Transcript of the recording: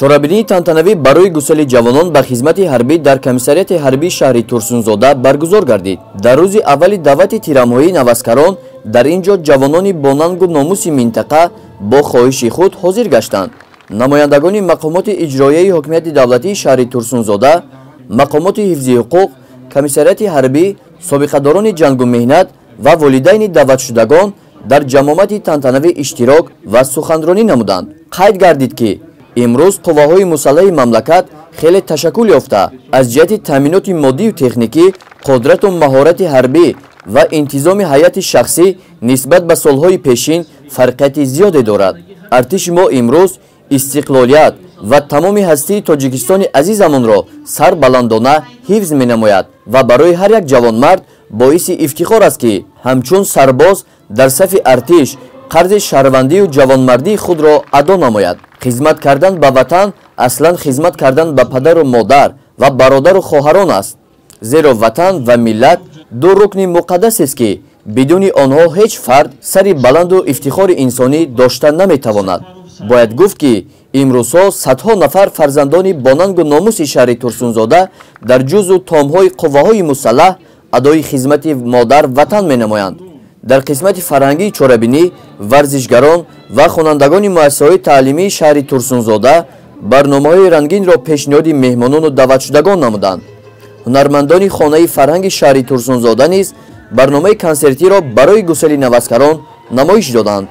Чорабинии тантанавӣ барои гусели ҷавонон ба хизмати ҳарбӣ дар комиссариати ҳарбии шаҳри Турсунзода баргузор гардид. Дар рӯзи аввали даъвати тирамоҳии наваскарон дар ин ҷо ҷавонони бонангу номуси минтақа бо хоҳиши худ ҳозир гаштанд. Намояндагони мақомоти иҷроияи ҳокимияти давлатии шаҳри Турсунзода, мақомоти ҳифзи ҳуқуқ, комиссариати ҳарбӣ, собиқадорони ҷангу меҳнат ва волидайни даъватшудагон дар ҷамомати тантанавӣ иштирок ва суханронӣ намуданд. Қайд гардид, ки имрӯз қувваҳои мусаллаҳи мамлакат хеле ташаккул ёфта, аз ҷиҳати таъминоти моддию техникӣ, қудрату маҳорати ҳарбӣ ва интизоми ҳайати шахсӣ нисбат ба солҳои пешин фарқияти зиёде дорад. Артиши мо имрӯз истиқлолият ва тамоми ҳастии Тоҷикистони азизамонро сарбаландона ҳифз менамояд ва барои ҳар як ҷавонмард боиси ифтихор аст, ки ҳамчун сарбоз дар сафи артиш қарзи шаҳрвандию ҷавонмардии худро адо намояд. Хизмат кардан ба ватан аслан хизмат кардан ба падару модар ва бародару хоҳарон аст, зеро ватан ва миллат ду рукни муқаддасест, ки бидуни онҳо ҳеҷ фард сари баланду ифтихори инсонӣ дошта наметавонад. Бояд гуфт, ки имрӯзҳо садҳо нафар фарзандони бонангу номуси шаҳри Турсунзода дар ҷузъу томҳои қувваҳои мусаллаҳ адои хизмати модар ватан менамоянд. Дар қисмати фарҳангии чорабинӣ варзишгарон ва хонандагони муассисаҳои таълимии шаҳри Турсунзода барномаҳои рангинро пешниҳоди меҳмонону даъватшудагон намуданд. Ҳунармандони хонаи фарҳанги шаҳри Турсунзода низ барномаи консертиро барои гусели наваскарон намоиш доданд.